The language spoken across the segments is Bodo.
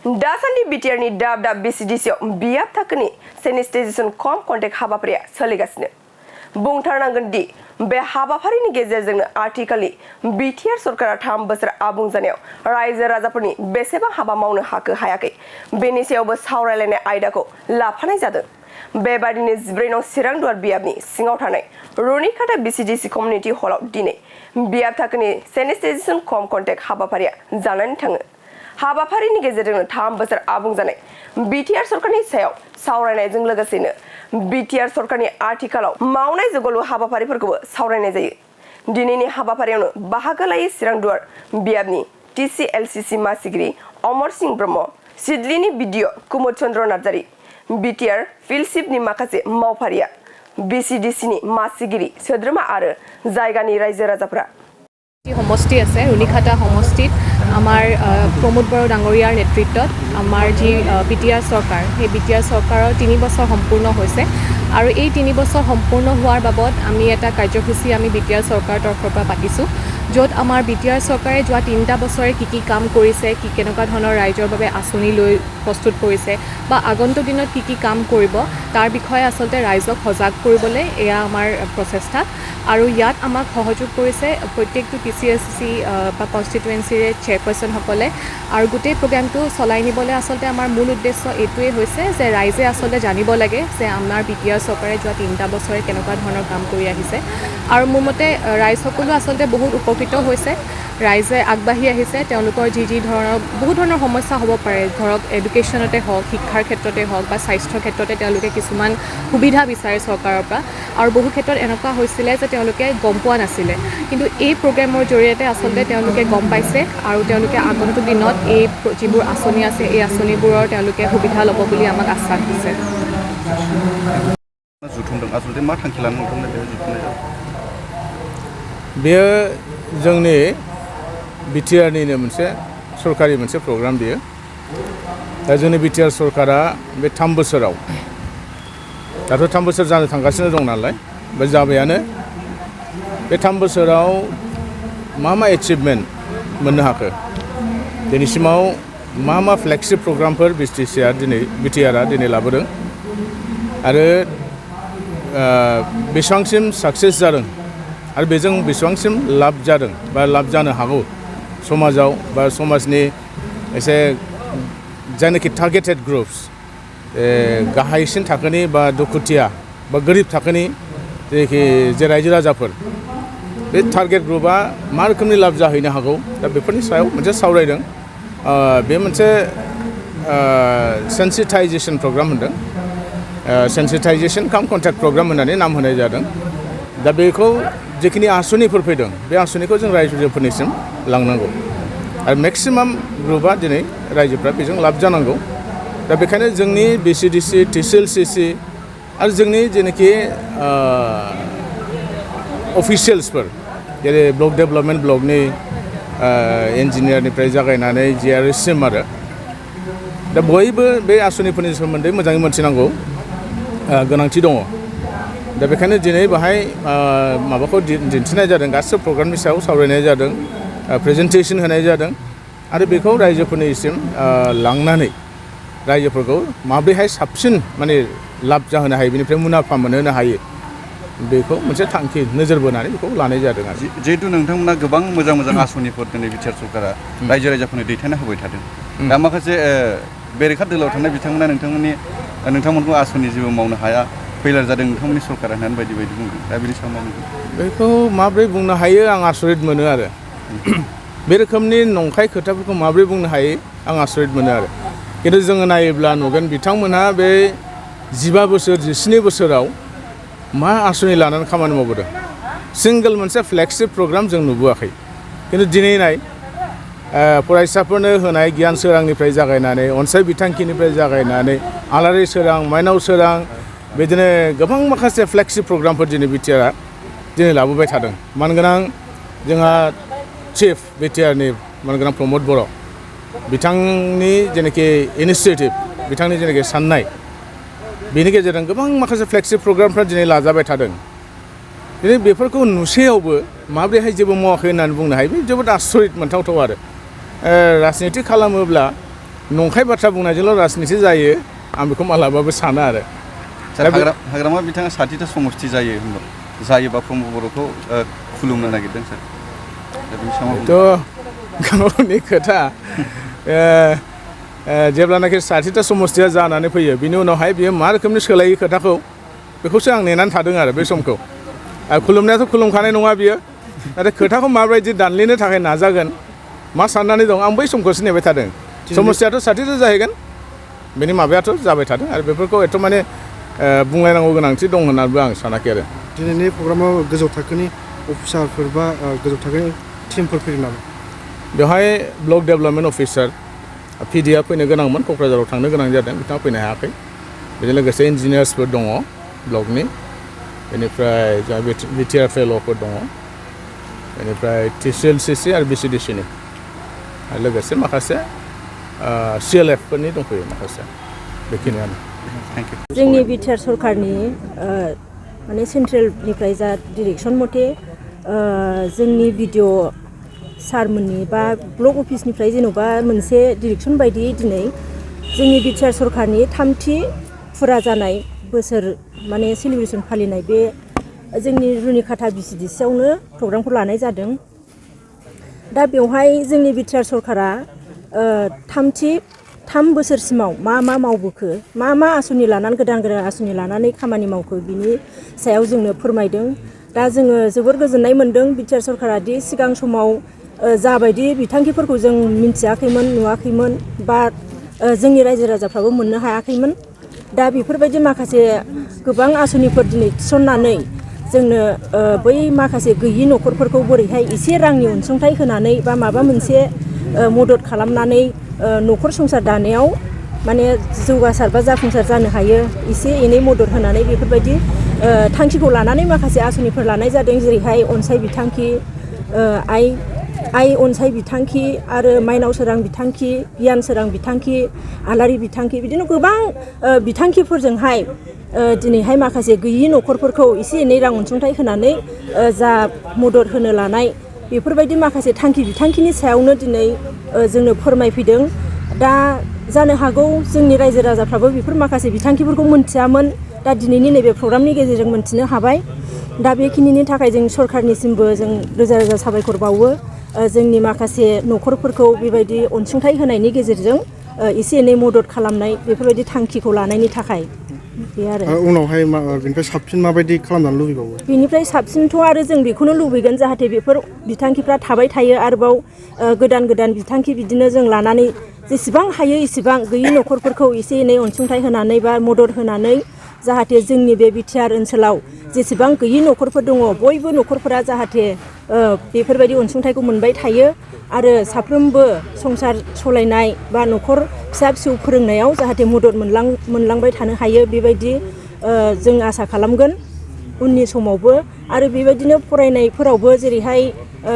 दासान्दि बिटिआरनि दाब दाब बिसिडिसिआव बियाब थाखोनि सेनिटाइजेशन कम कन्टेक्ट हाबाफारिया सोलिगासिनो बुंथारनांगोन दि बे हाबाफारिनि गेजेरजोंनो आथिखालनि बिटिआर सरकारा 3 बोसोर आबुं जानायाव रायजो राजाफोरनि बेसेबां हाबा मावनो हायाखै बेनि सायावबो सावरायलायनाय आयदाखौ लाफानाय जादों बेबादिनो 14 नं चिरां दुवार बियाबनि सिङाव थानाय रुनिकाटा बिसिडिसि कमिउनिटि हलाव दिनै बियाब थाखोनि सेनिटाइजेशन कम कन्टेक्ट हाबाफारिया जानानै थाङो हाबाफारिनि गेजेरजोंनो 3 बोसोर आबुं जानाय बिटिआर सरकारनि सायाव सावरायनायजों लोगोसेनो बिटिआर सरकारनि आथिखालाव मावनाय जौगालु हाबाफारिफोरखौबो सावरायनाय जायो दिनैनि हाबाफारियावनो बाहागो लायो चिरां दुवार बियाबनि टिसिएलसिसि मासिगिरि अमर सिंह ब्रह्म सिडलिनि बिडिअ कुमुद चन्द्र नार्जारी बिटिआर फिल्डशिपनि माखासे मावफारिया बिसिडिसिनि मासिगिरि सोद्रोमा आरो जायगानि रायजो राजाफोरा সমষ্টি আছে ৰুনিকাটা সমষ্টিত আমাৰ প্ৰমোদ বড়ো ডাঙৰীয়াৰ নেতৃত্বত আমাৰ যি বিটিআৰ চৰকাৰ সেই বিটিআৰ চৰকাৰৰ 3 বছৰ সম্পূৰ্ণ হৈছে আৰু এই 3 বছৰ সম্পূৰ্ণ হোৱাৰ বাবদ আমি এটা কাৰ্যসূচী আমি বিটিআৰ চৰকাৰৰ তৰফৰ পৰা পাতিছোঁ য'ত আমাৰ বিটিআৰ চৰকাৰে যোৱা 3টা বছৰে কি কাম কৰিছে কি কেনেকুৱা ধৰণৰ ৰাইজৰ বাবে আঁচনি লৈ প্ৰস্তুত কৰিছে বা আগন্তুক দিনত কি কাম কৰিব তাৰ বিষয়ে আচলতে ৰাইজক সজাগ কৰিবলৈ এয়া আমাৰ প্ৰচেষ্টা আৰু ইয়াত আমাক সহযোগ কৰিছে প্ৰত্যেকটো টিচিএলচিচি বা কনষ্টিটুৱেঞ্চিৰে চেয়াৰপাৰ্চনসকলে আৰু গোটেই প্ৰগ্ৰামটো চলাই নিবলৈ আচলতে আমাৰ মূল উদ্দেশ্য এইটোৱে হৈছে যে ৰাইজে আচলতে জানিব লাগে যে আমাৰ বিটিআৰ চৰকাৰে যোৱা 3টা বছৰে কেনেকুৱা ধৰণৰ কাম কৰি আহিছে আৰু মোৰ মতে ৰাইজসকলো আচলতে বহুত উপকৃত হৈছে ৰাইজে আগবাঢ়ি আহিছে তেওঁলোকৰ যি ধৰণৰ বহুত ধৰণৰ সমস্যা হ'ব পাৰে ধৰক এডুকেশ্যনতে হওক শিক্ষাৰ ক্ষেত্ৰতে হওক বা স্বাস্থ্যৰ ক্ষেত্ৰতে তেওঁলোকে কিছুমান সুবিধা বিচাৰে চৰকাৰৰ পৰা আৰু বহু ক্ষেত্ৰত এনেকুৱা হৈছিলে যে তেওঁলোকে গম পোৱা নাছিলে কিন্তু এই প্ৰগ্ৰেমৰ জৰিয়তে আচলতে তেওঁলোকে গম পাইছে আৰু তেওঁলোকে আগন্তুক দিনত এই যিবোৰ আঁচনি আছে এই আঁচনিবোৰৰ তেওঁলোকে সুবিধা ল'ব বুলি আমাক আশ্বাস দিছে बेयो जोंनि बिटिआरनिनो मोनसे सरकारि मोनसे प्रग्राम बेयो दा जोंनि बिटिआर सरकारा बे 3 बोसोराव दाथ' 3 बोसोर जानो थांगासिनो दं नालाय बे जाबायानो बे 3 बोसोराव मा एचिभमेन्ट मोननो हाखो दिनैसिमाव मा फ्लेगशिप प्रग्रामफोर बिटिआरआ दिनै लाबोदों आरो बेसेबांसिम साक्सेस जादों आरो बेजों बेसेबांसिम लाब जादों बा लाब जानो हागौ समाजाव बा समाजनि एसे जायनाखि टार्गेटेड ग्रुप्स गाहायसिन थाखोनि बा दुखुथिया बा गोरिब थाखोनि जे रायजो राजाफोर बे टार्गेट ग्रुपआ मा रोखोमनि लाब जाहैनो हागौ दा बेफोरनि सायाव मोनसे सावरायदों बे मोनसे सेन्सिटाइजेशन प्रग्राम होनदों सेन्सिटाइजेशन काम कन्टेक्ट प्रग्राम होननानै नाम होनाय जादों दा बेखौ जिखिनि आसनिफोर फैदों बे आसनिखौ जों रायजोफोरनिसिम लांनांगौ आरो मेक्सिमाम ग्रुपआ दिनै रायजोफ्रा बेजों लाब जानांगौ दा बेखायनो जोंनि बिसिडिसि टिसिएलसिसि आरो जोंनि जेनाखि अफिसियेल्सफोर जेरै ब्लक डेभेलपमेन्ट ब्लकनि इन्जिनियारनिफ्राय जागायनानै जिआरएससिम आरो दा बयबो बे आसनिफोरनि सोमोन्दै मोजाङै मोनथिनांगौ गोनांथि दङ दा बेखायनो दिनै बाहाय माबाखौ दिन्थिनाय जादों गासिबो प्रग्रामनि सायाव सावरायनाय जादों प्रेजेन्टेसन होनाय जादों आरो बेखौ रायजोफोरनिसिम लांनानै रायजोफोरखौ माब्रैहाय साबसिन माने लाब जाहोनो हायो बेनिफ्राय मुलाम्फा मोनहोनो हायो बेखौ मोनसे थांखि नोजोर बोनानै बेखौ लानाय जादों आरो जिहेतु नोंथांमोना गोबां मोजां आसनिफोर दिनै बिटिआर सरकारा रायजो राजाफोरनो दैथायना होबाय थादों दा माखासे बेरेखा दोलोआव थानाय बिथांमोना नोंथांमोनखौ आसनि जेबो मावनो हाया फैलार जादों नोंथांमोननि सरकारा होननानै बायदि बुंदों दा बेनि सायाव मा बुंदों बेखौ माब्रै बुंनो हायो आं आसरित मोनो आरो बे रोखोमनि नंखाय खोथाफोरखौ माब्रै बुंनो हायो आं आसरित मोनो आरो खिन्थु जोङो नायोब्ला नुगोन बिथांमोनहा बे 15 बोसोर 17 बोसोराव मा आसनि लानानै खामानि मावबोदों सिंगल मोनसे फ्लेगशिप प्रग्राम जों नुबोआखै खिन्थु दिनै नाय फरायसाफोरनो होनाय गियान सोरांनिफ्राय जागायनानै अनसाय बिथांखिनिफ्राय जागायनानै आलारि सोरां माइनाव सोरां बिदिनो गोबां माखासे फ्लेगशिप प्रग्रामफोर दिनै बिटिआरआ दिनै लाबोबाय थादों मानगोनां जोंहा चिफ बिटिआरनि मानगोनां प्रमोद बर' बिथांनि जेनाखि इनिशिएटिभ बिथांनि जेनाखि साननाय बेनि गेजेरजों गोबां माखासे फ्लेगशिप प्रग्रामफ्रा दिनै लाजाबाय थादों दिनै बेफोरखौ नुसेयावबो माब्रैहाय जेबो मावाखै होननानै बुंनो हायो बे जोबोद आसरित मोनथावथाव आरो राजनिति खालामोब्ला नंखाय बाथ्रा बुंनायजोंल' राजनिति जायो आं बेखौ मालाबाबो साना आरो हाग्रामा बिथाङा 60टा समस्ति जायो होनबा जायोबा प्रमद बर'खौ खुलुमनो नागिरदों सार दा बेनि समाव गावनि खोथा जेब्लानाखि 60टा समस्तिया जानानै फैयो बिनि उनावहाय बियो मा रोखोमनि सोलायो खोथाखौ बेखौसो आं नेनानै थादों आरो बे समखौ खुलुमनायाथ' खुलुमखानाय नङा बियो नाथाय खोथाखौ माबायदि दानलिनो थाखाय नाजागोन मा साननानै दं आं बै समखौसो नेबाय थादों समस्याथ' 60टा जाहैगोन बेनि माबायाथ' जाबाय थादों आरो बेफोरखौ एथ' माने बुंलायनांगौ गोनांथि दं होननानैबो आं सानाखै आरो दिनैनि प्रग्रामाव गोजौ थाखोनि अफिसारफोर बा गोजौ थाखोनि टिमफोर फैदों नामा बेवहाय ब्लक डेभेलपमेन्ट अफिसार पिडिआ फैनो गोनांमोन क'क्राझाराव थांनो गोनां जादों बिथाङा फैनो हायाखै बेजों लोगोसे इन्जिनियार्सफोर दङ ब्लकनि बेनिफ्राय जोंहा बिटिआर फेल'फोर दङ बेनिफ्राय TCLCC आरो VCDCनि आरो लोगोसे माखासे CLFफोरनि दंफैयो माखासे बेखिनियानो जोंनि बिटिआर सरकारनि माने सेन्ट्रेलनिफ्राय जा डिरेक्सन मथे जोंनि भिडिअ सारमोननि बा ब्लक अफिसनिफ्राय जेन'बा मोनसे डिरेक्सन बायदियै दिनै जोंनि बिटिआर सरकारनि 3थि फुरा जानाय बोसोर माने सेलिब्रेसन फालिनाय बे जोंनि रुनिखाता VCDCआवनो प्रग्रामखौ लानाय जादों दा बेवहाय जोंनि बिटिआर सरकारा 3 बोसोरसिमाव मा मावबोखो मा आसनि लानानै गोदान आसनि लानानै खामानि मावखो बिनि सायाव जोंनो फोरमायदों दा जोङो जोबोर गोजोननाय मोन्दों बिटिआर सरकारा दि सिगां समाव जाबायदि बिथांखिफोरखौ जों मिन्थियाखैमोन नुवाखैमोन बा जोंनि रायजो राजाफ्राबो मोननो हायाखैमोन दा बेफोरबायदि माखासे गोबां आसनिफोर दिनै थिसननानै जोंनो बै माखासे गैयि न'खरफोरखौ बोरैहाय एसे रांनि अनसुंथाइ होनानै बा माबा मोनसे मदद खालामनानै न'खर संसार दानायाव माने जौगासार बा जाफुंसार जानो हायो एसे एनै मदद होनानै बेफोरबायदि थांखिखौ लानानै माखासे आसनिफोर लानाय जादों जेरैहाय अनसाय बिथांखि आइ अनसाय बिथांखि आरो माइनाव सोरां बिथांखि गियान सोरां बिथांखि आलारि बिथांखि बिदिनो गोबां बिथांखिफोरजोंहाय दिनैहाय माखासे गैयि न'खरफोरखौ एसे एनै रां अनसुंथाइ होनानै जा मदद होनो लानाय बेफोरबायदि माखासे थांखि बिथांखिनि सायावनो दिनै जोंनो फोरमायफैदों दा जानो हागौ जोंनि रायजो राजाफ्राबो बेफोर माखासे बिथांखिफोरखौ मोनथियामोन दा दिनैनि नैबे प्रग्रामनि गेजेरजों मोनथिनो हाबाय दा बेखिनिनि थाखाय जों सरकारनिसिमबो जों रोजा रोजा साबायखर बावो जोंनि माखासे न'खरफोरखौ बेबायदि अनसुंथाइ होनायनि गेजेरजों एसे एनै मदद खालामनाय बेफोरबायदि थांखिखौ लानायनि थाखाय बे आरो उनावहाय बेनिफ्राय साबसिन माबायदि खालामनानै लुबैबावो बेनिफ्राय साबसिनथ' आरो जों बेखौनो लुबैगोन जाहाथे बेफोर बिथांखिफ्रा थाबाय थायो आरोबाव गोदान बिथांखि बिदिनो जों लानानै जेसेबां हायो इसेबां गैयि न'खरफोरखौ एसे एनै अनसुंथाइ होनानै बा मदद होनानै जाहाथे जोंनि बे बिटिआर ओनसोलाव जेसेबां गैयि न'खरफोर दङ बयबो न'खरफोरा जाहाथे बेफोरबायदि अनसुंथाइखौ मोनबाय थायो आरो साफ्रोमबो संसार सलायनाय बा न'खर फिसा फिसौ फोरोंनायाव जाहाथे मदद मोनलांबाय थानो हायो बेबायदि जों आसा खालामगोन उननि समावबो आरो बेबायदिनो फरायनायफोरावबो जेरैहाय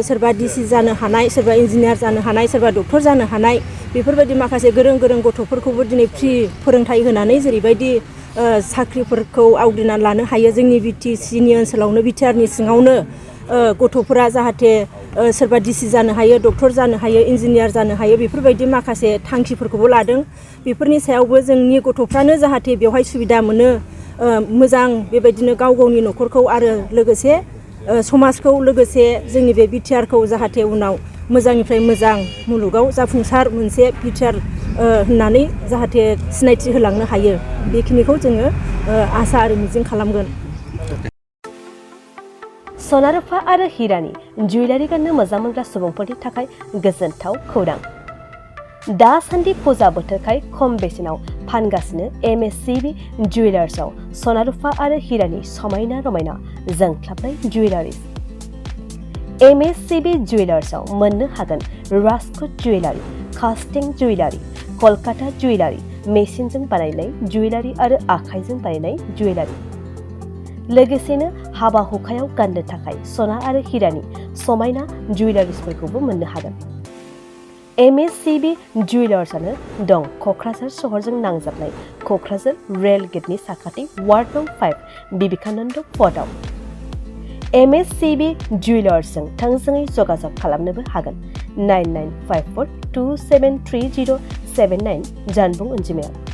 सोरबा DC जानो हानाय सोरबा इन्जिनियार जानो हानाय सोरबा डक्टर जानो हानाय बेफोरबायदि माखासे गोरों गथ'फोरखौबो दिनै फ्रि फोरोंथाइ होनानै जेरैबायदि साख्रिफोरखौ आवग्रिनानै लानो हायो जोंनि BTCनि ओनसोलावनो बिटिआरनि सिङावनो गथ'फोरा जाहाथे सोरबा DC जानो हायो डक्टर जानो हायो इन्जिनियार जानो हायो बेफोरबायदि माखासे थांखिफोरखौबो लादों बेफोरनि सायावबो जोंनि गथ'फ्रानो जाहाथे बेवहाय सुबिदा मोनो मोजां बेबायदिनो गावनि न'खरखौ आरो लोगोसे समाजखौ लोगोसे जोंनि बे बिटिआरखौ जाहाथे उनाव मोजांनिफ्राय मोजां मुलुगाव जाफुंसार मोनसे बिटिआर होननानै जाहाथे सिनायथि होलांनो हायो बेखिनिखौ जोङो आसा आरो मिजिं खालामगोन सना रुफा आरो हिरानि जुवेलारि गाननो मोजां मोनग्रा सुबुंफोरनि थाखाय गोजोनथाव खौरां दासान्दि फुजा बोथोरखाय खम बेसेनाव फानगासिनो MSCB जुवेलार्सआव सना रुफा आरो हिरानि समायना रमायना जोंख्लाबनाय जुवेलारिज MSCB जुवेलार्सआव मोननो हागोन राजकोट जुवेलारि कास्टिं जुवेलारि कलकाता जुवेलारि मेसिनजों बानायनाय जुवेलारि आरो आखाइजों बानायनाय जुवेलारि लोगोसेनो हाबा हुखायाव गाननो थाखाय सना आरो हिरानि समायना जुवेलारिसफोरखौबो मोननो हागोन MSCB जुवेलार्सआनो दं क'क्राझार सहरजों नांजाबनाय क'क्राझार रेल गेटनि साखाथि वार्ड नं 5 बिबेकानन्द पथआव MSCB जुवेलार्सजों थोंजोङै जगाजग खालामनोबो हागोन 99542730 79 जानबुं अनजिमायाव।